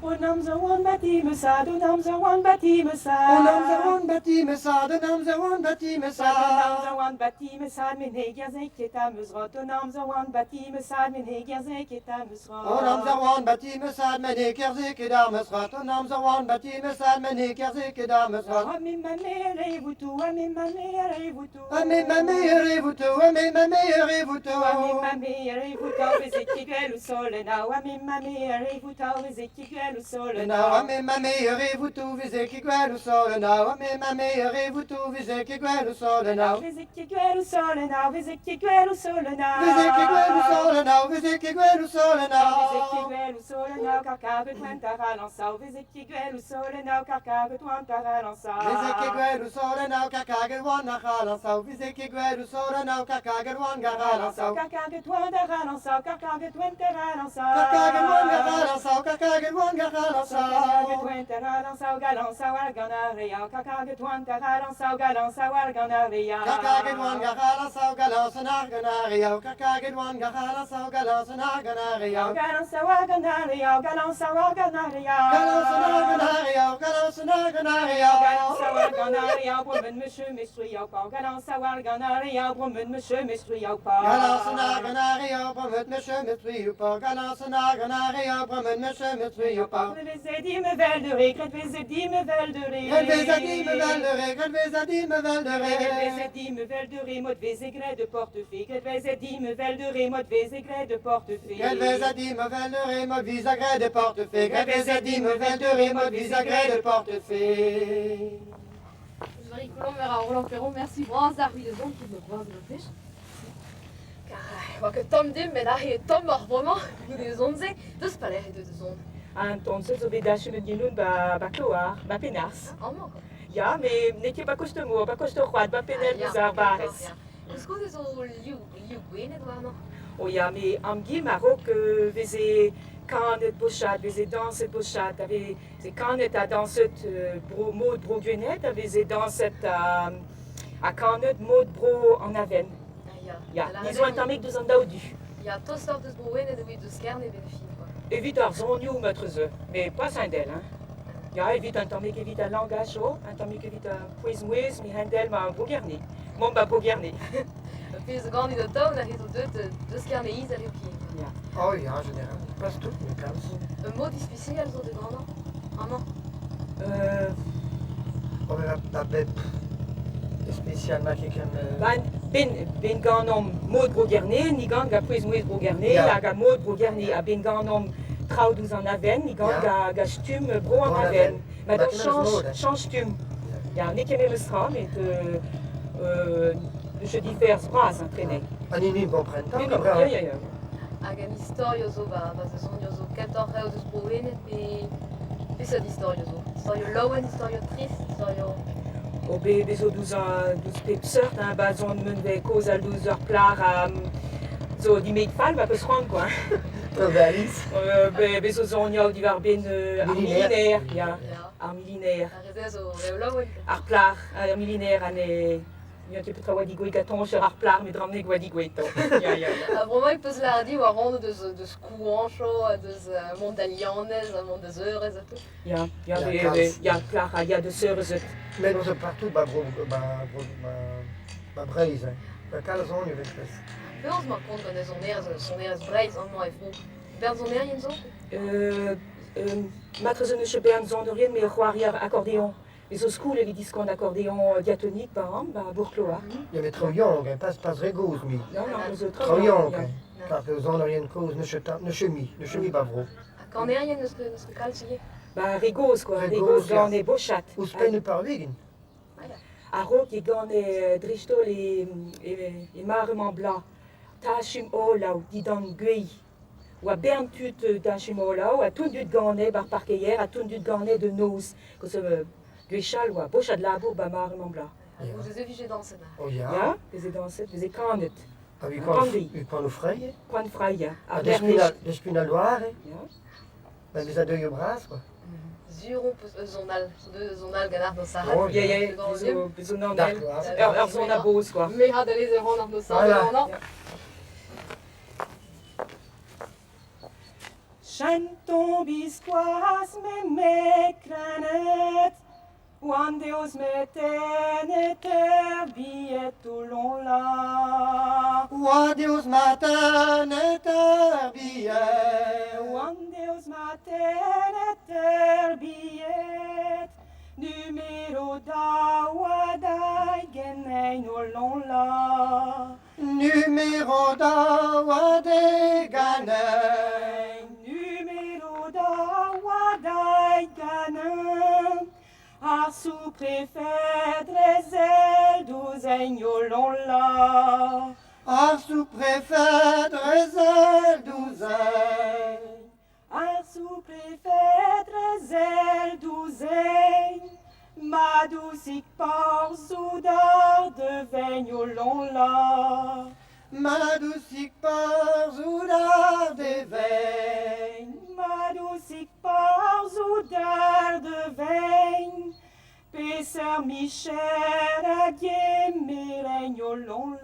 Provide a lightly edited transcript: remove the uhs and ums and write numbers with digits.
Un amzer oan batimesad, un amzer oan batimesad. Un amzer oan batimesad, un amzer oan batimesad. Un amzer oan batimesad, met ne gerzhe ket am eus rot. Un amzer oan batimesad, met ne gerzhe ket am eus rot. Un amzer oan batimesad, met ne kerzhe ket am eus rot. Un amzer oan batimesad, met ne kerzhe ket am eus rot. Ha me ma mère e voutou, ha me ma mère e voutou. Ha me ma mère e voutou, ha me ma mère e voutou. Ha me ma mère e voutou, veze ket gwell o solenn Ha me ma mère e voutou, veze ket gwell o solenn Ha me ma mère e voutou, veze ket gwell o solenn Ha me ma mère e voutou, veze ket gwell o solenn Veze ket gwell o solenn veze ket gwell o solenn Veze ket gwell o solenn veze ket gwell o solenn Veze ket gwell o solenn karkavet oant ar alañsav Veze ket gwell o solenn karkavet oant ar alañsav Veze ket gwell o solenn karkaget oant ar alañsav Veze ket gwell o solenn karkaget oant ar alañsav Karkaget oant ar alañsav Karkaget oant ar alañsav Karkaget oant ar alañsav Karkaget oant ar alañsav Karkaget oant ar alañsav Galañsav ar gant ar reav Karkaget oant ar alañsav Galañsav ar gant ar reav Karkaget oant ar alañsav Galañsav ar gant ar reav Karkaget oant ar alañsav Galañsav ar gant ar reav Galañsav ar gant ar reav Galañsav ar gant ar reav Galañsav ar gant ar reav Galañsav ar gant ar reav Galañsav ar gant ar reav Bromen monsieur mestruiav pa Galañsav ar gant ar reav Bromen monsieur mestruiav pa Galañsav ar gant ar reav Bromen monsieur mestruiav pa Galañsav ar gant ar reav Bromen monsieur mestruiav pa Graet veze dimp evel de re, graet veze dimp evel de re. Graet veze dimp evel de re, graet veze dimp evel de re. Graet veze dimp evel de re, mod veze graet de portefe. Graet veze dimp evel de re, mod veze graet de portefe. Graet veze dimp evel de re, mod veze graet de portefe. Graet veze dimp evel de re, mod veze graet de portefe. Marie Colomb a Roland Perron, merci bras d'ar c'hwi da zont ket bras ma plij. Kar oa ket tomm dimp, met aze eo tommoc'h bremañ goude zont-se. Deus pelec'h eo deuet da zont? An ton-se zo bet achuet genoun ba, ba Kloar, ba Penars. Amañ quoi. Ya, met n'eo ket ba Kostemour, ba Kosteoc'hoad, ba Penel Ah, deus ar barrez. ya. Koulskoude zo liv, liv Gwened warnañ. O ya, me amgim a-raok veze kanet bochad, veze dañset bochad, a veze kanet ha dañset bro mod bro Gwened, a veze dañset ha kanet mod bro an Aven. Ah, ya. Ya, ni zo un tammig deus an daou du. Ya, tostoc'h deus bro Wened evit deus Kerne benn fin, quoi. Evit ar sonioù matreze, mais pas Hindel, hein. Ya, evit un tammig evit al langaj, oh, un tammig evit ar pouez-mouezh, mi Hindel ma bro Gerne. Mont ba bro Gerne. Pezh zo ganit atav na zo deuet deus Kerne Izel eo ken. Ya. Oh ya, en général. Pas tout, mais kalz. Un mod ispisial zo da ganañ amañ. Oh, mais ba bep spécial ma ket ken... Ben, ben, ben ganomp mod bro Gerne, ni gant ga pouez-mouezh bro Gerne, Ya. hag a mod bro Gerne, ha ben ganomp traoù douzh an aven, ni gant Ya. ga, ga stumm bro an Bro an aven. aven. Ma Ba donc kemeus change, mod, hein. change stumm. Ya, n'eo ket memes tra, met je diferz bras hein, trene. An hini bon printemps, Oui, comme oui, ya, ya, ya. Hag an istorioù zo ba, ba sonioù zo kentoc'h eo deus bro Wened pe peseurt istorioù zo? Istorioù laouen, istorioù trist, istorioù... O be, be zo douzh, douzh pep seurt, hein, ba zon meun vez kaoz al douzh ur plac'h zo dimet fall ma peus c'hoant, quoi. Valise. Be, be zo sonioù diwar-benn ar Miliner. miliner, ya, Ya. ar miliner. Ar re-se zo reoù laouen. Ar plac'h, ar miliner ha ne... N'eo ket petra oa digouezet gantañ cher ar plac'h, met dramnek oa digouezet. Ya, ya, ya. Ha bremañ e peus lâret dit war anv deus, deus Kouañcho, ha deus mont da Lianez, ha mont da Seurez ha tout. Ya, ya, Ya, be, kalz. be, ya, plac'h ha ya deus Seurezet. Mais on zo partout ba bro, ba bro, ba, ba Breizh, hein. Ba kalz on ivez pres. Penaos ma kont gant sonerezh, sonerezh Breizh amañ e vro? Bern sonerien zo? Matreze neus ket bern sonerien, met c'hoarier accordéon. E zo skoul evit diskant accordéon diatonique ba an, ba Bourcloar. Ya, met traoù yaouank, hein, pas, pas re gozh mi. Non, non, zo Traoù traoù yaouank, ya. hein. Kar sonerien kozh neus ket neus ket mi, neus ket mi ba vro. Ha kanerien neus ket neus ket kalz ivez? Ba re gozh, quoi, Re re gozh, gozh ya. gant e bochat. Ouzhpenn par ugent. A-raok e gane dreist-holl e, e, e mare-mañ bloaz. Tachum olav dindan gwez. Oa bern tud tachum olav ha tout dud gane ba'r parkeier ha tout dud gane de noz. Koz gwechall oa bochat labour ba mare-mañ bloaz. Ha goude-se vije dañset. Oh ya. Ya, veze dañset, veze kanet. Ha vi Koan koan o freie. Koan freie. Ha Ha despun despun al loar, Ya. Ben vez a deuio bras, quoi. Sur on peus eus zon all, deus zon all gant ar no Oh, Ya, ya, Gant zo, zo nan D'ar el. kloaz. Ur, ur zon a boz, quoi. Me ha da lez ran ar no Voilà. non Ya. Chanton biskoazh me me krenet Oan deus metenet er billet o lonla. Oa deus matenet er billet. Oan deus matenet er billet. Numero daou dai genein o lonla. Numero daou de ganein. Numero daou dai ganein. Ar sous-préfet drezel douzein o lonla. Ar sous-préfet drezel douzein. Ar sous-préfet drezel douzein. Ma dousik par zoudar de veign o lonla. Ma dousik par zoudar de veign. Ma dousik par zoudar de veign. Peser Michel a gemeregn o lonla.